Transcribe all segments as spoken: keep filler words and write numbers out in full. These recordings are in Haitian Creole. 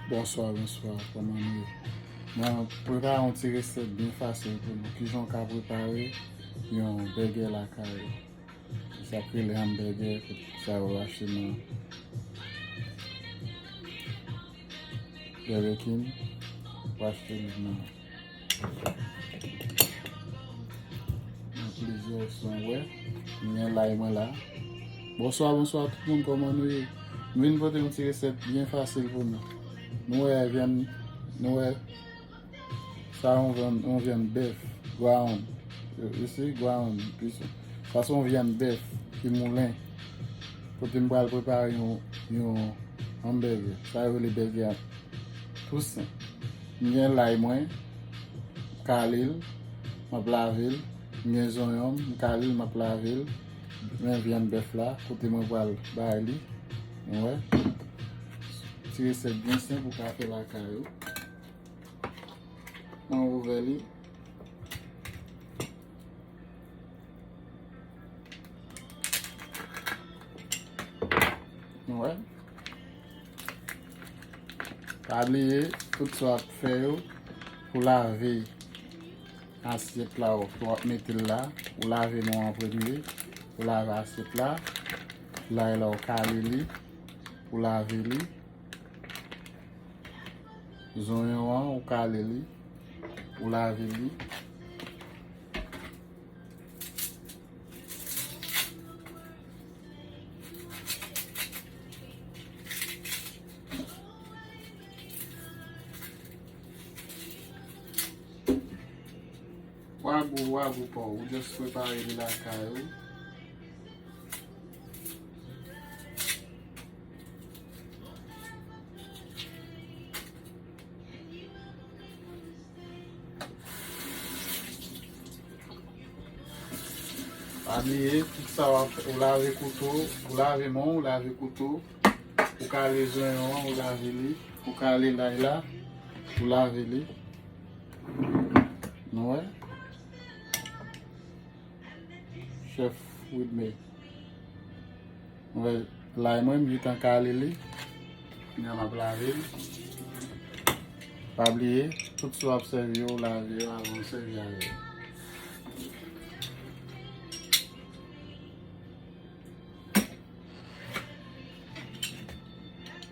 Bonswa, bonswa, kòman nou ye? Mwen prepare yon ti resèt byen fasil pou nou. Kijan w ka prepare yon bègè lakay ou? Sa k rele hamburger, sa yo achte nan Burger King, ou achte li nan, nan plizyè, si w wè. M gen lay mwen la. Bonswa, bonswa tout moun, kòman nou ye? M vin pote yon ti resèt byen fasil pou nou. Nou wè vyann, nou wè Sa yon vyann, yon vyann bèf, ground. You see, ground, pis. Sa se yon vyann bèf ki moulen. Kote m pral prepare yon, yon hamburger. Sa yo rele bègè a. Tou senp. M gen lay mwen, m kale l, m ap lave l. M gen zonyon m, m kale l, m ap lave l. Men vyann bèf la, kote mwen pral bay li. Ou wè? Ti resèt byen senp ou ka fè lakay ou. Mwen ouvè li. Ou wè? Pa bliye, tout sa w ap fè yo, pou lave asyèt la, ou, ou ap mete l la, ou lave men w an premye, ou lave asyèt la, lay la, ou kale li, ou lave li. Zonyon an, ou kale li, ou lave li. Ou a gou, ou a gou pa w, ou just prepare li lakay ou. Pa bliye, tout sa w ap fè, ou lave kouto, ou lave men w, ou lave kouto, ou kale zonyon an, ou lave li, ou kale lay la, ou lave li. Nou wè? Chef Widmay. Mwen, lay mwen, m gentan kale li. Kounye a m ap lave l. Pa bliye, tout sa w ap sèvi yo, lave yo avan w sèvi avè yo.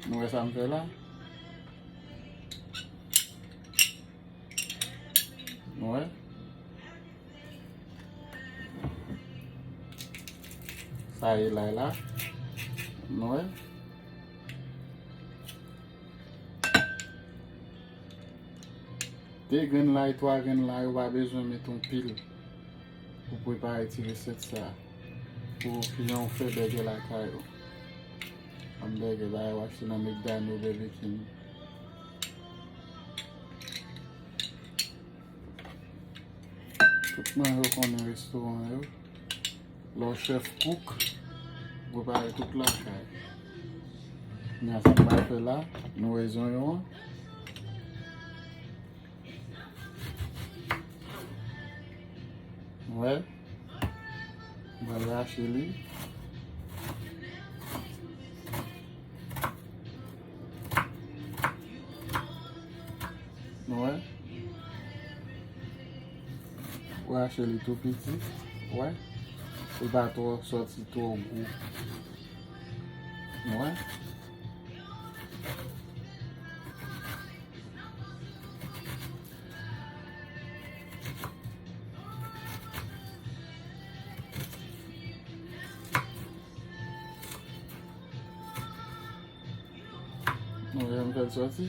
Nou wè sa m fè la? Nou wè? Sa e lay la. Nou wè? De grenn lay, twa grenn lay, ou pa bezwen met yon pil pou prepare ti resèt sa. Pou kijan ou fè bègè lakay ou. Hamburger, bagay ou achte nan McDonald's, Burger King. Tout manje w konnen restoran yo. Lè w chèf kouk, ou prepare tout lakay. Kounye a sa m pral fè la, nou wè zonyon an. Wè. M pral rache li. Nou wè? Ou rache li tou piti. Ou wè? Pou l pa twò sòti twò gwo. Nou wè? Nou wè m fè l sòti.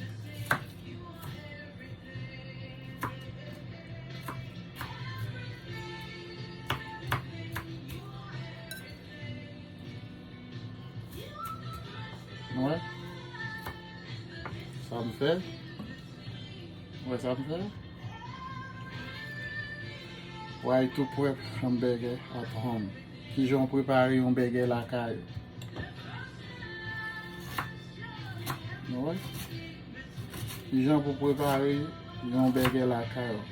Nou wè? Sa m fè. Ou wè sa m fè? Why to prep hamburger at home? Kijan w prepare yon bègè lakay ou? Nou wè? Kijan pou prepare yon bègè lakay ou?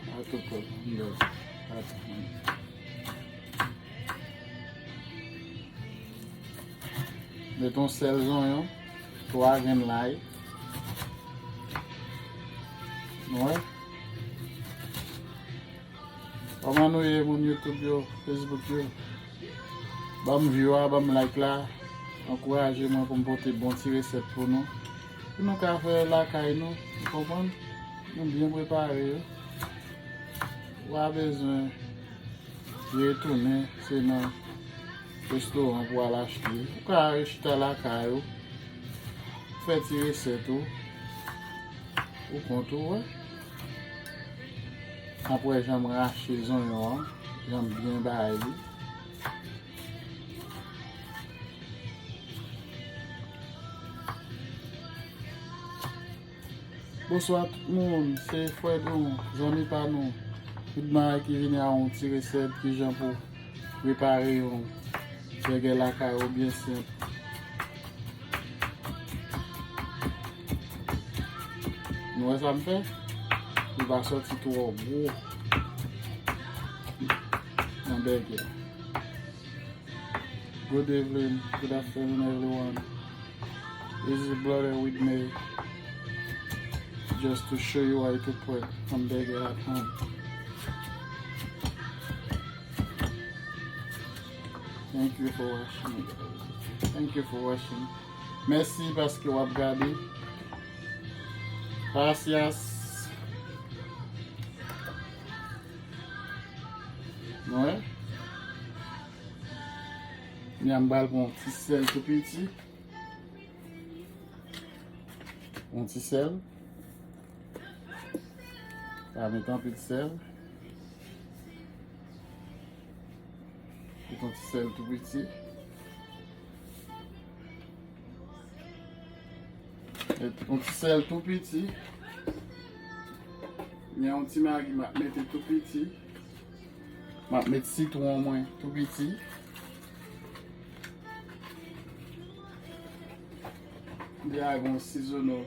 How to prep hamburger at home. Met yon sèl zonyon. Twa grenn lay. Nou wè? Kòman nou ye, moun YouTube yo, Facebook yo? Ban m view a, ban m like la. Ankouraje mwen pou m pote bon ti resèt pou nou. Pou nou ka fè lakay nou, ou konprann? Nou byen prepare yo. Ou pa bezwen retounen, se nan restoran pou al achte. Ou ka rechita lakay ou, fè ti resèt ou, ou kont ou, wè. Apre, jan m rache zonyon an, jan m byen bay li. Bonswa tout moun, se frè nou, zanmi pa nou, Goodman ki vini a yon ti resèt kijan pou prepare yon bègè lakay ou byen senp. Nou wè sa m fè? Li pa sòti twò gwo nan bègè. Good evening, good afternoon, everyone. This is brother with me, just to show you how to put hamburger at home. Thank you for watching, guys. Thank you for watching. Mèsi paske w ap gade. Gracias. Nou wè? Kounye a m pral pran yon ti sèl tou piti. Yon ti sèl. Pa met anpil sèl. Met yon ti sèl tou piti. Met yon ti sèl tou piti. Gen yon ti magi m ap mete tou piti. M ap met sitwon mwen tou piti. Deja gen yon sizono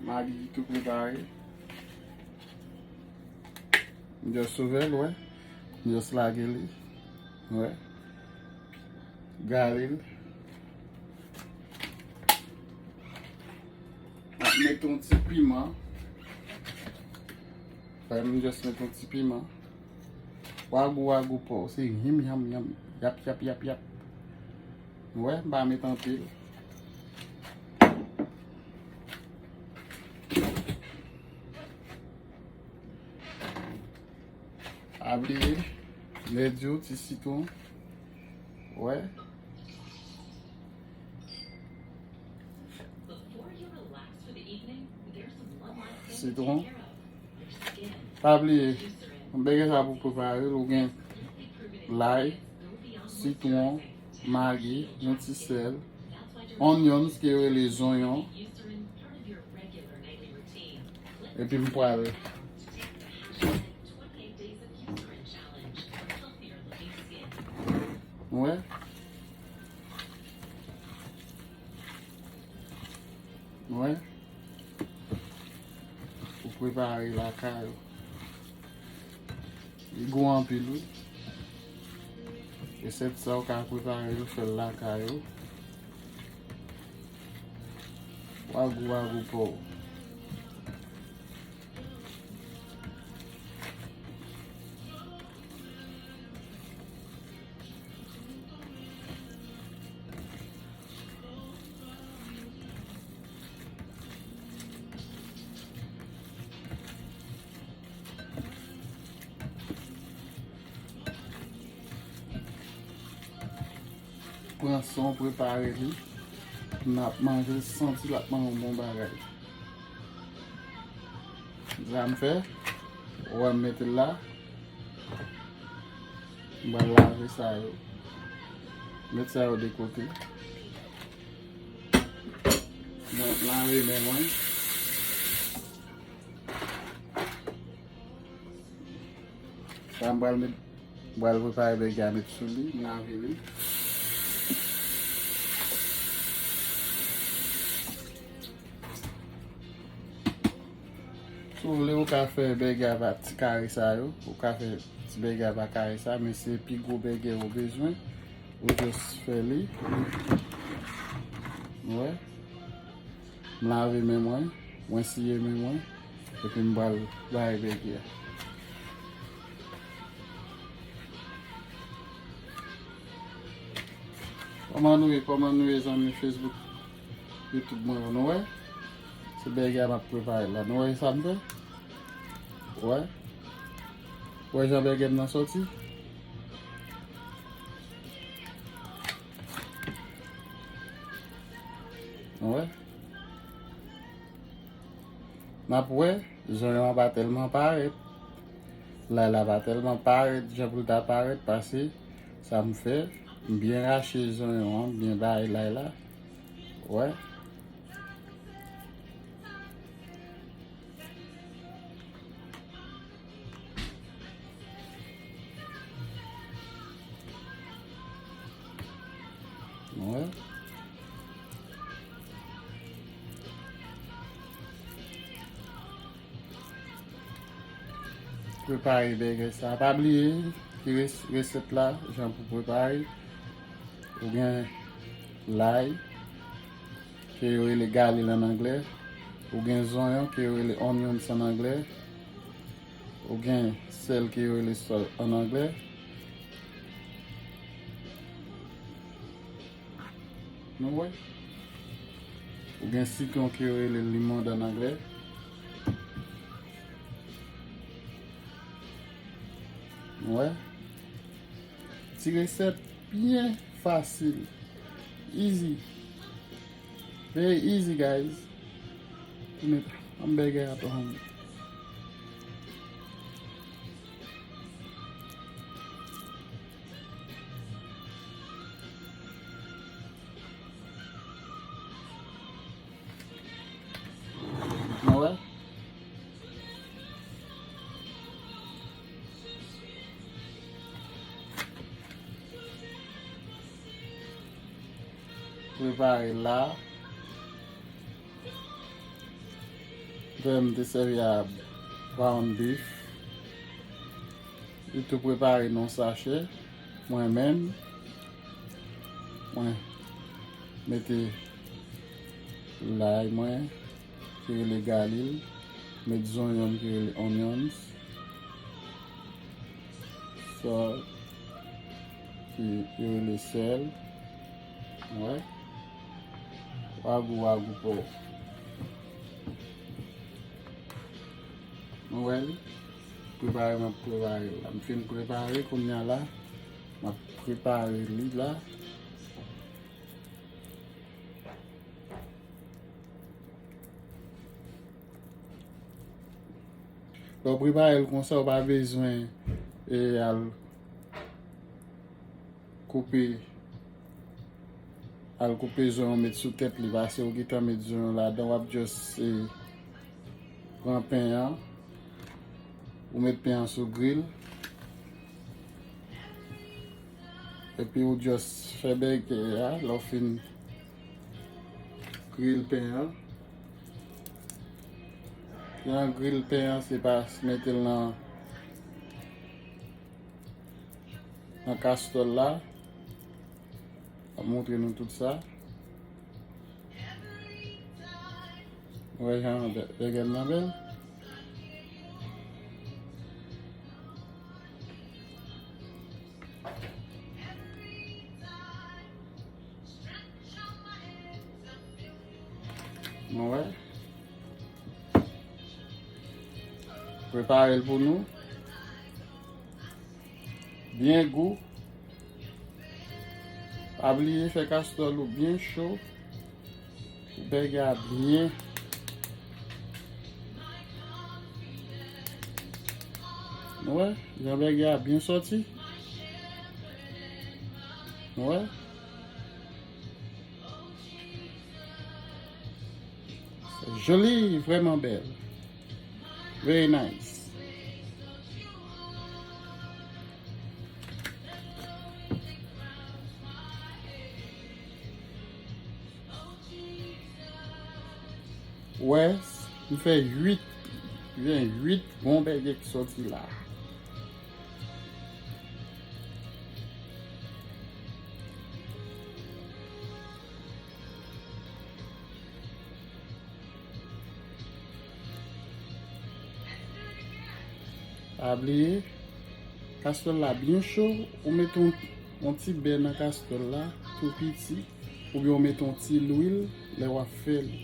magi ki tou prepare. M just ouvè l, wè. M just lage li. Wè. Gale l. M ap met yon ti piman. Fè m just met yon ti piman. Wagou, wagou pa w, se yim, yam, yam. Yap, yap, yap, yap. Wè, m pa met anpil. Pa bliye, lèt yo, ti sitwon. Wè. Sitwon. Pa bliye, yon bègè sa pou prepare l, ou gen lay, sitwon, magi, yon ti sèl, onions ke yo rele zonyon. Epi m pral. Wè. Wè. Ou prepare lakay ou. Li gou anpil, wi. Resèt sa ou ka prepare l, fè l lakay ou. Wagou, wagou pa w. Pran san w, prepare li. N ap manje l, santi l ap manje yon bon bagay. Sa m fè, ou wè m mete l la. M pral lave sa yo. Met sa yo de kote. Mwen lave men mwen. Sa m pral met, m pral prepare bègè a met sou li, m lave li. Si w vle, ou ka fè bègè a pa ti kare sa yo. Ou ka fè ti bègè a pa kare sa, men se pi gwo bègè ou bezwen. Ou just fè li. Ou wè? M lave men mwen, mwen siye men mwen, epi m pral bay bègè a. Kòman nou ye, kòman nou ye, zanmi Facebook, YouTube mwen yo, nou wè? Se bègè a m ap prepare la. Nou wè sa m fè? Wè? Wè jan bègè m nan soti? Wè. N ap wè, zonyon an pa tèlman parèt. Lay la pa tèlman parèt, jan pou l ta parèt, pase sa m fè. M byen rache zonyon an, m byen bay lay la. Wè. Wè. Prepare bègè sa. Pa bliye ki res-, resèt la, jan pou prepare. Ou gen lay, ke yo rele galil an anglè. Ou gen zonyon, ke yo rele onions an anglè. Ou gen sèl, ke yo rele salt an anglè. Nou wè? Ou gen sitwon, ke yo rele limon an anglè. Nou wè? Ti resèt byen fasil. Easy. Very easy, guys. Met yon bègè a pou mwen. Nou wè? Prepare la. Vè m te sèvi a brown beef. Li tou prepare nan sachè. Mwen menm, mwen mete lay mwen, ki rele galil, met zonyon ki rele onions, salt, ki rele sèl, wè, wagou, wagou pou. Nou wè li? Prepare, m ap prepare la. M fin prepare, kounye a la, m ap prepare li la. Lè w prepare l konsa, ou pa bezwen, e, al koupe, al koupe zonyon met sou tèt li, paske ou gentan met zonyon ladan, w ap just, e, pran pen an, ou met pen an sou grill, epi ou just fè bègè a, lè w fin grill pen an. Jan grill pen an, se pa mete l nan, nan kastwòl la. Ap montre nou tout sa. Wè jan bè-, bègè m nan bèl. Nou wè. Prepare l pou nou. Byen gou. Pa bliye fè kastwòl ou byen cho. Pou bègè a byen. Nou wè, jan bègè a byen sòti. Nou wè. Joli, vrèman bèl. Very nice. Wè, m fè uit, gen uit bon bègè ki sòti la. Pa bliye, kastwòl la byen cho, ou mete yon, yon ti bè nan kastwòl la, tou piti, oubyen ou mete yon ti lwil lè w ap fè li.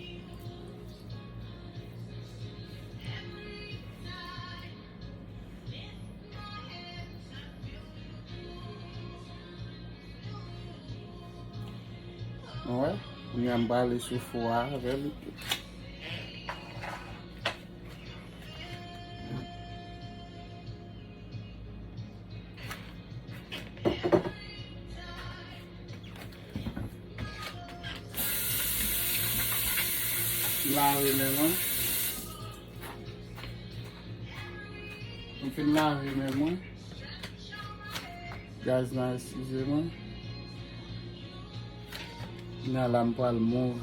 Wè, kounye a m prale sou fou a avè li tou. M lave men mwen. M fin lave men mwen. Guys, nan eskize mwen. Nan la m pral move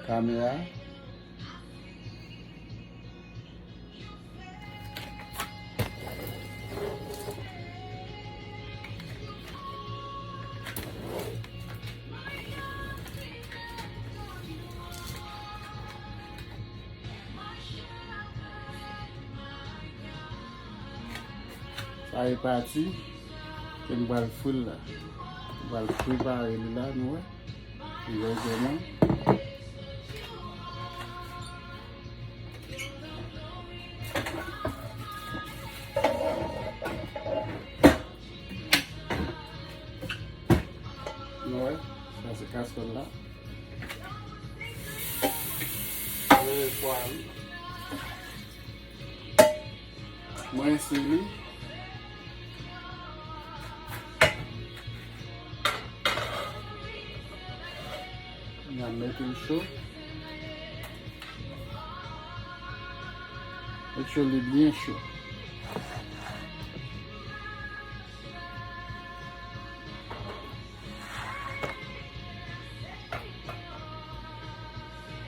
kamera. Sa e pati ke m pral fri l la. M pral prepare li la, nou wè. Li rete mwen. Nou wè, sa se kastwòl la. Mwen eseye li. N a mete l cho. Make sure li byen cho.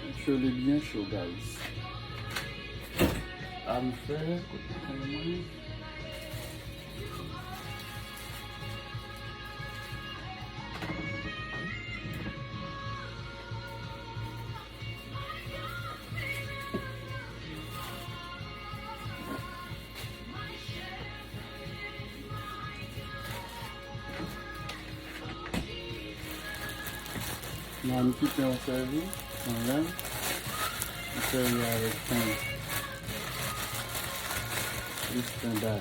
Make sure li byen cho, guys. A m fè, kote mwen. Nan m kite yon sèvi, mwen menm, m sèvi avèk pen. Plis pen bay.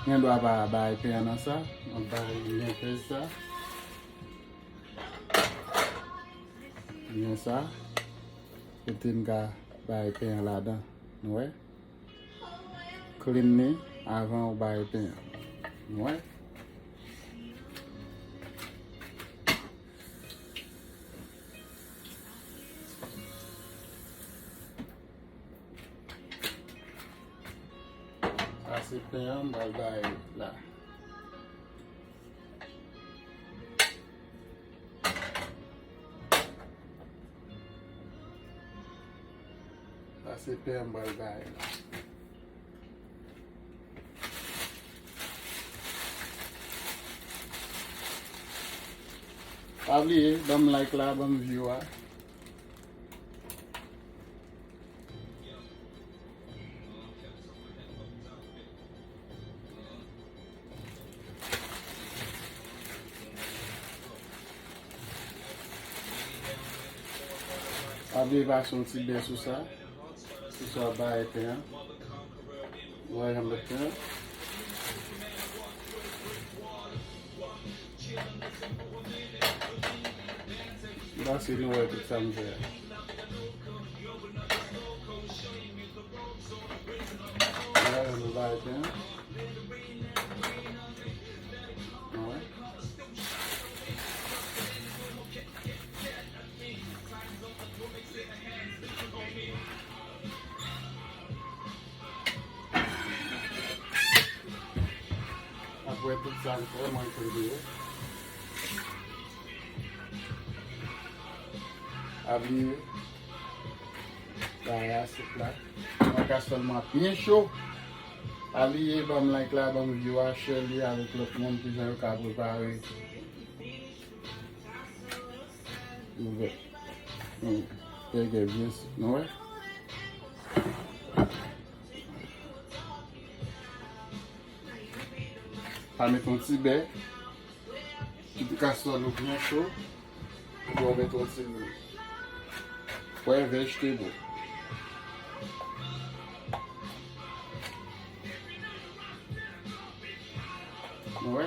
Gen dwa pa bay pen an nan sa, mwen bay men pèz sa. Men sa, kote m ka bay pen an ladan, nou wè? Clean li avan ou bay pen an. Wè. Sa se pen an, m pral bay la. Sa se pen an m pral bay la. Pa bliye, ban m like la, ban m view a. Pa bliye pase yon ti bè sou sa. Sou sa w ap bay pen an. Ou wè jan m met pen an. Pase nou wè tout sa m fè a. Wè, nou bay pen. Wè. Apre tout sa m fè, mwen tonbe. Abiye. Bagay la sou plat. Mwen ka sèlman byen cho. Pa bliye ban m like la, ban m view a, share li avèk lòt moun, kijan yo ka prepare. Ouvè. Hmm. Bègè byen, nou wè. Pa met yon ti bè. Kite kastwòl ou byen cho. Epi w met yon ti lwil. Wè, vegetable. Nou wè?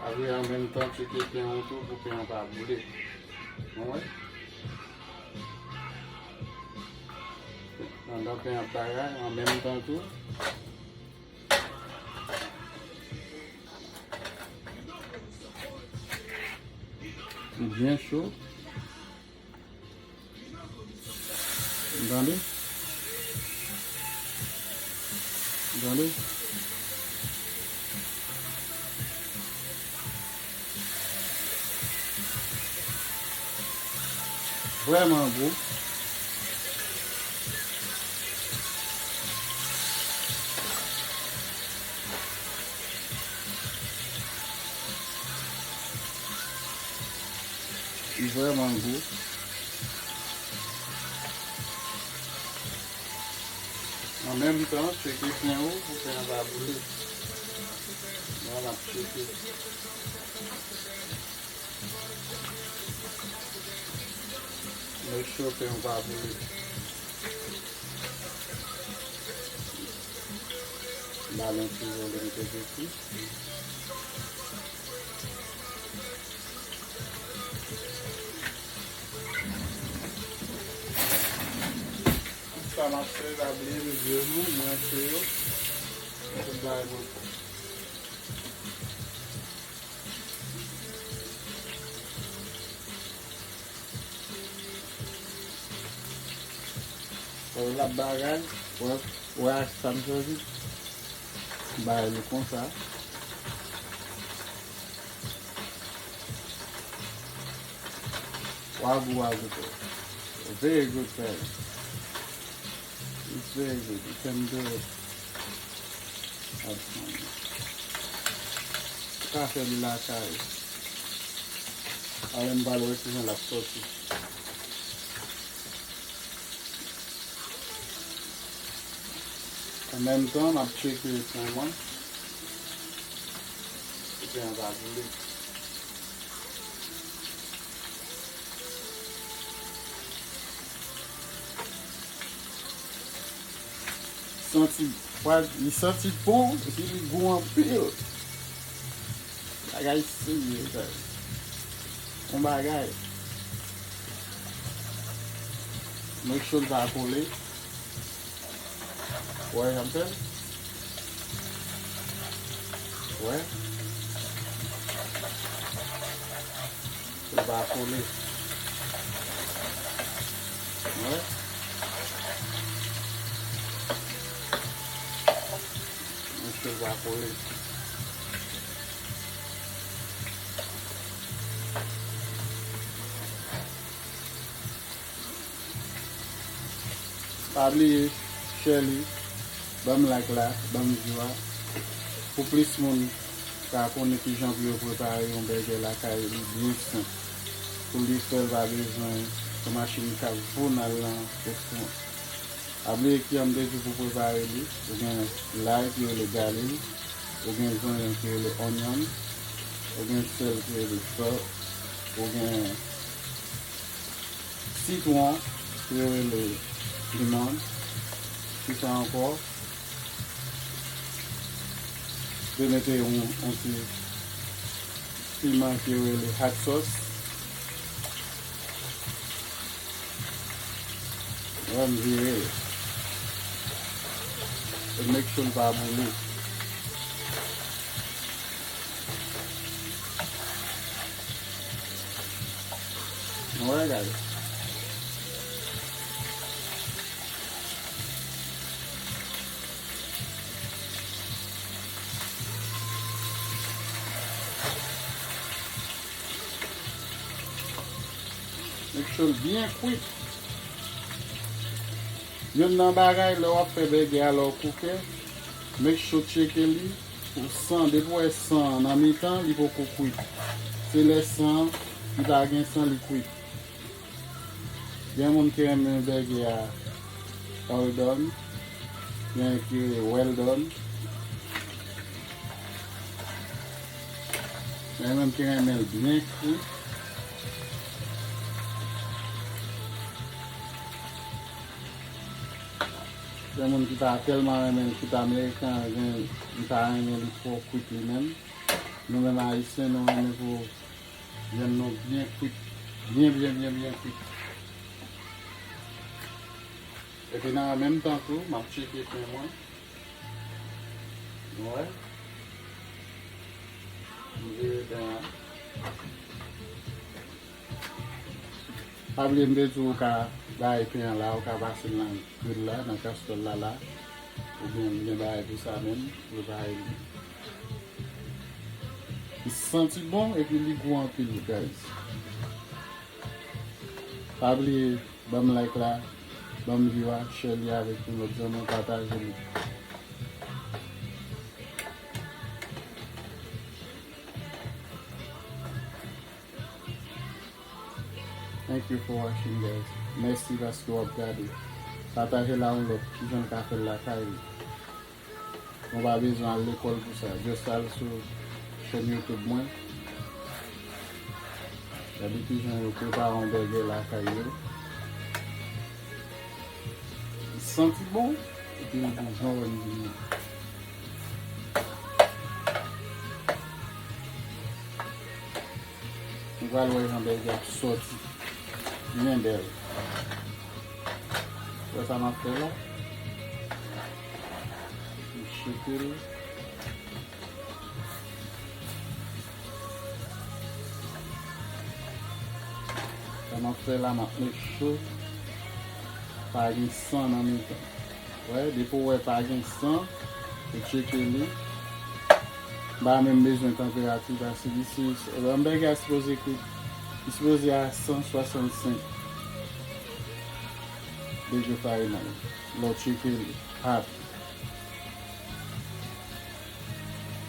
Apre, an menm tan, tcheke pen ou tou pou pen an pa boule. Nou wè? Pandan pen ap bagay, an menm tan tou. Li byen cho. Tande? Tande? Vrèman gou. Li vrèman gou. An menm tan, tcheke pen ou pou pen an pa boule. Wè, n ap tcheke. Make sure pen ou pa boule. Ba l yon ti vole m te fè. Sa m ap fè, pa bliye, mezye nou, mwen se yo. Tout bagay mwen fè. Wè, l ap bagay, wè, wè ak sa m sezi. Bay li konsa. Wagyu, wagyu, bro. Very good, guys. It's very good. You can do it at home. Ou ka fè li lakay. Alè, m pral wè kijan l ap sòti. An menm tan, m ap tcheke pen mwen. Pou pen an pa boule. Santi, li santi bon, epi li gou anpil. Bagay serye, sa. Yon bagay. Make sure l pa kole. Wè, jan m fè l. Wè. Pou l pa kole. Wè. Make sure l pa kole. Pa bliye, share li, ban m like la, ban m view a, pou plis moun ka konnen kijan pou yo prepare yon bègè lakay li byen senp. Pou li fè l pa bezwen yon machin k ap voun al nan fou an. Pa bliye ki an m te di pou prepare li, ou gen lay ki rele galil, ou gen zonyon ki rele onion, ou gen sèl ki rele salt, ou gen sitwon, ki yo rele limon. Kisa ankò? Te mete yon, yon ti piman ki yo rele hot sauce. Wè, m vire l. E make sure l pa boule. Wè, gade. Make sure l byen kwit. Youn nan bagay, lè w ap fè bègè a, lè w kouke, make sure tcheke li pou san, depi w wè san an nan mitan, li poko kwit. Se lè san an ki pa gen san, li kwit. Gen moun ki renmen bègè a all done, gen ki rele well done. Gen moun ki renmen l byen kri. Gen moun ki pa tèlman renmen l, kwit ameriken an, gen, li pa renmen li twò kwit li menm. Nou menm ayisyen, nou renmen pou vyann nou byen kwit, byen, byen, byen, byen kwit. Epi nan menm tan tou, m ap tcheke pen mwen. Wè. M vire pen an. Pa bliye m te di w ou ka bay pen an la, ou ka pase l nan gril la, nan kastwòl la la. Oubyen m gen bagay pou sa menm, prepare li. Li santi bon epi li gou anpil, guys. Pa bliye, ban m like la, ban m view a, share li avèk yon lòt zanmi, pataje li. Thank you for watching, guys. Mèsi paske w ap gade. Pataje l a yon lòt, kijan l ka fè l lakay li. Nou pa bezwen al lekòl pou sa. Just al sou chèn YouTube mwen. Gade kijan yo prepare yon bègè lakay yo. Li santi bon, epi li gou jan w wè m di nou. Nou pral wè jan bègè ap sòti. Byen bèl. Wè sa m ap fè la? M cheke l. Sa m ap fè la, m ap make sure pa gen san nan mitan. Wè, depi w wè pa gen san, ou tcheke li. M pa menm bezwen tanperati, paske li si, lè yon bègè a sipoze kwit, li sipoze a san swasannsenk degre Fahrenheit. Lè w tcheke li hot.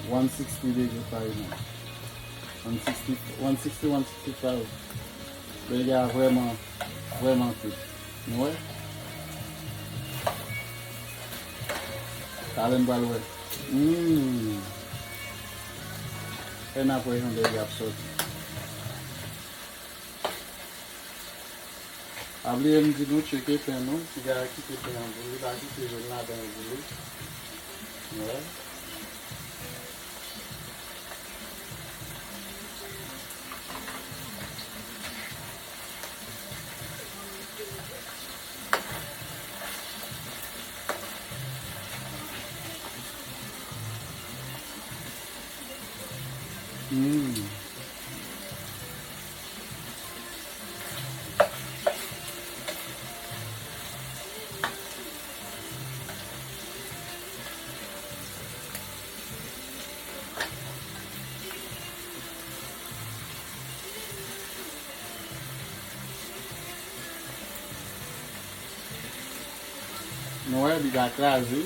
One sixty degre Fahrenheit. One sixty, one sixty, one sixty-five. Bègè a vrèman, vrèman kwit. Nou wè? Talè n pral wè. Hmm. Fè n ap wè jan bègè ap sòti. Pa bliye m di nou tcheke pen nou, piga kite pen an boule, pa kite jòn ladan an boule. Wè. Hmm. Nou wè, li pa kraze.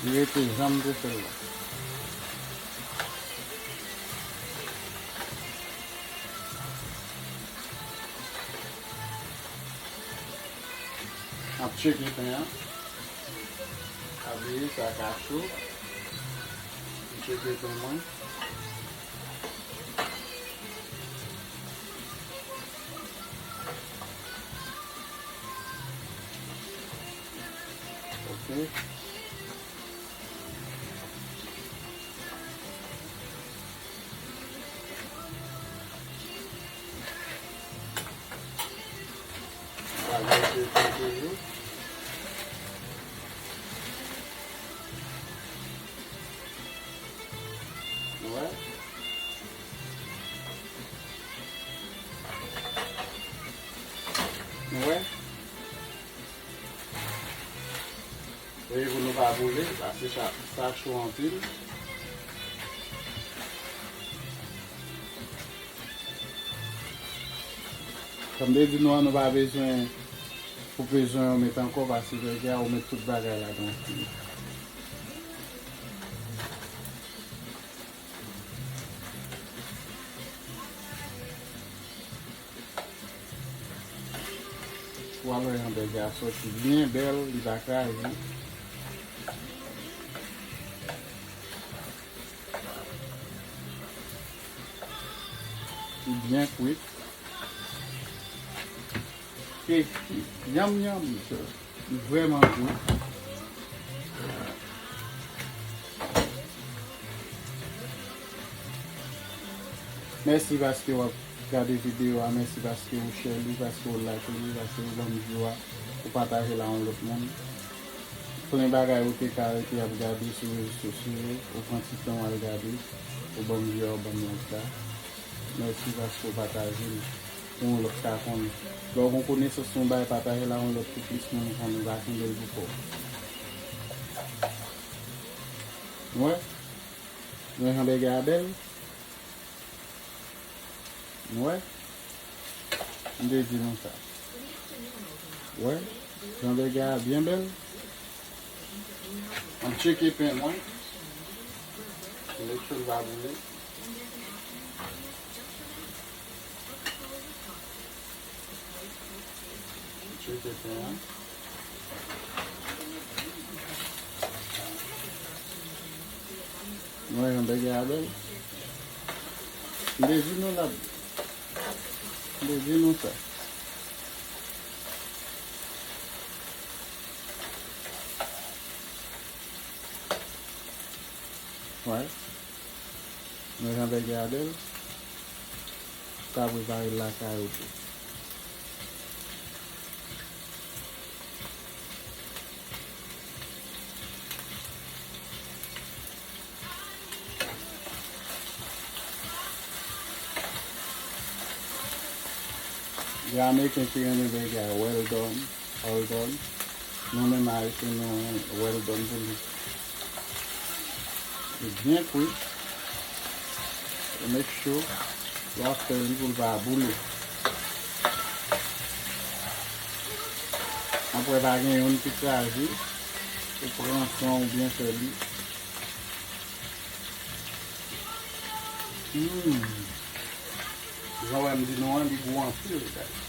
Li rete jan m te fè l la. M ap tcheke pen an. Pa bliye, sa ka cho. M tcheke pen mwen. Ok. Bagay se sa toujou. Nou wè? Nou wè? Veye pou nou pa boule, paske sa, sa cho anpil. Kòm m te di nou an, nou pa bezwen Ou bezwen ou met ankò, paske bègè a ou met tout bagay ladan. Ou al wè jan bègè a soti byen bèl, li pa kraze. Li byen kwit. Testi. Yanm, yanm, mesye. Li vrèman gou. Mèsi paske w ap gade videyo a, mèsi paske ou share li, paske ou like li, paske ou ban m view a, ou pataje l a yon lòt moun. Plen bagay ou te ka rete ap gade sou rezo sosyo yo, ou pran ti tan w al gade, ou ban m view a, ou ban m like la. Mèsi paske w pataje l pou yon lòt ka konnen. Lè w gon konesans sou yon bagay, pataje l a yon lòt pou plis moun konnen, pa kenbe l pou kò w. Nou wè? Nou wè jan bègè a bèl? Nou wè? M te di nou sa. Wè? Jan bègè a byen bèl. M ap tcheke pen mwen. Make sure l pa boule. Tcheke pen an. Mwen, yon bègè a bèl. M te di nou la. M te di nou sa. Wè. Mwen jan bègè a bèl. Ou ka prepare l lakay ou tou. Gen Ameriken ki renmen bègè a well done, all done. Nou menm Ayisyen nou well done pou li. Li byen kwit. E make sure lè w ap fè li pou l pa boule. Apre pa gen youn ki kraze. Ou pran san w byen fè li. Hmm. Jan w wè m di nou an, li gou anpil, guys.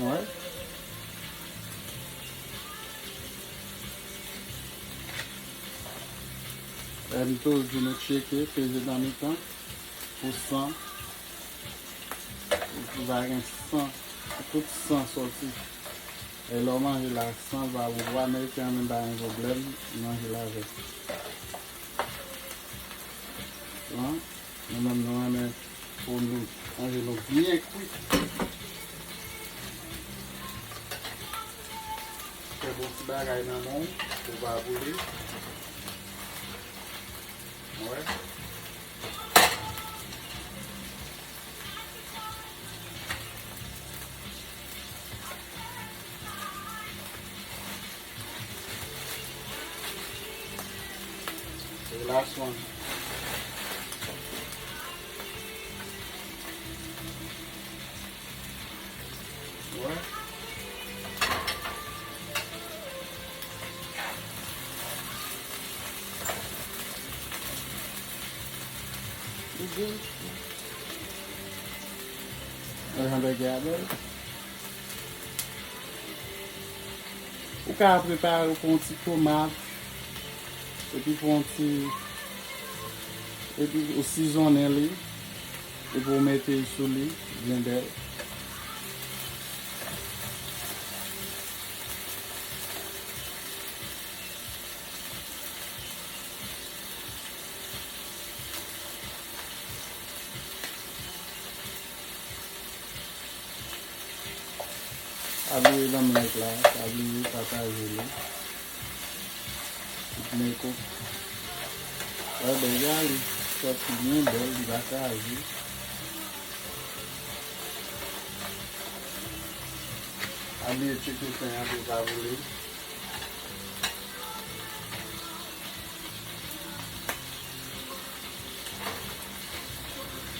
Wè. M toujou di nou tcheke, peze nan mitan pou san, pou pa gen san, pou tout san sòti. E lè w manje la, san pa bon. Pou Ameriken an menm pa gen pwoblèm, li manje l avèk. Bon, nou menm nou renmen pou nou manje nou byen kwit. Fè bon ti bagay nan men w, pou w pa boule. Wè. The last one. Wè. Li byen. Mwen jan bègè a bèl. Ou ka prepare w pou yon ti tomat, epi pou yon ti, epi ou sizonnen li, epi ou mete sou li, byen bèl. Pa bliye ban m like la, pa bliye pataje li. Meko. Wè, bègè a li sòti byen bèl, li pa kraze. Bliye tcheke fen an pou l pa boule.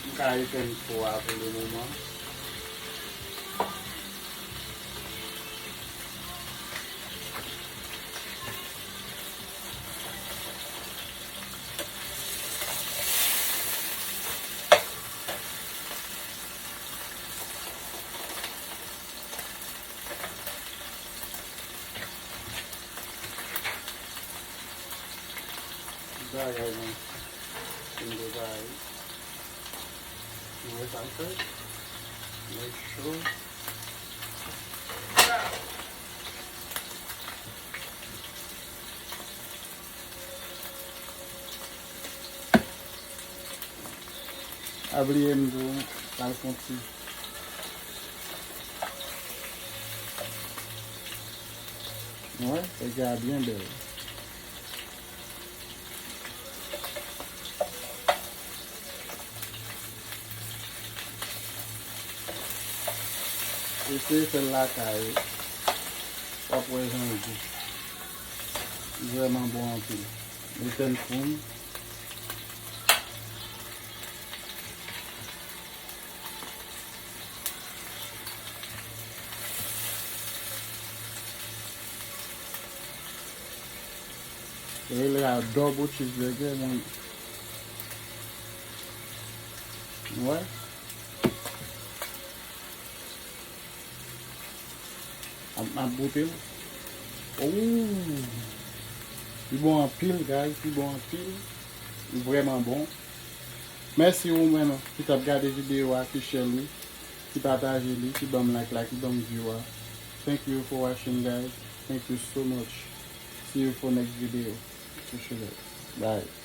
M ka etenn fou a pou le moman. Bagay mwen fin prepare. Nou wè sa m fè. Mwen cho. Pa bliye m di w, pral fon ti. Wè, bagay la byen bèl. Eseye fè l lakay ou. W ap wè jan l gou. Li vrèman bon anpil. Li fè l fonn. Yo rele a double cheeseburger, mwen. Wè. M ap, m ap goute l. Ooh! Li bon anpil, guys. Li bon anpil. Li vrèman bon. Mèsi ou menm ki t ap gade videyo a, ki share li, ki pataje li, ki ban m like la, ki ban m view a. Thank you for watching, guys. Thank you so much. See you for next video. Appreciate it. Bye.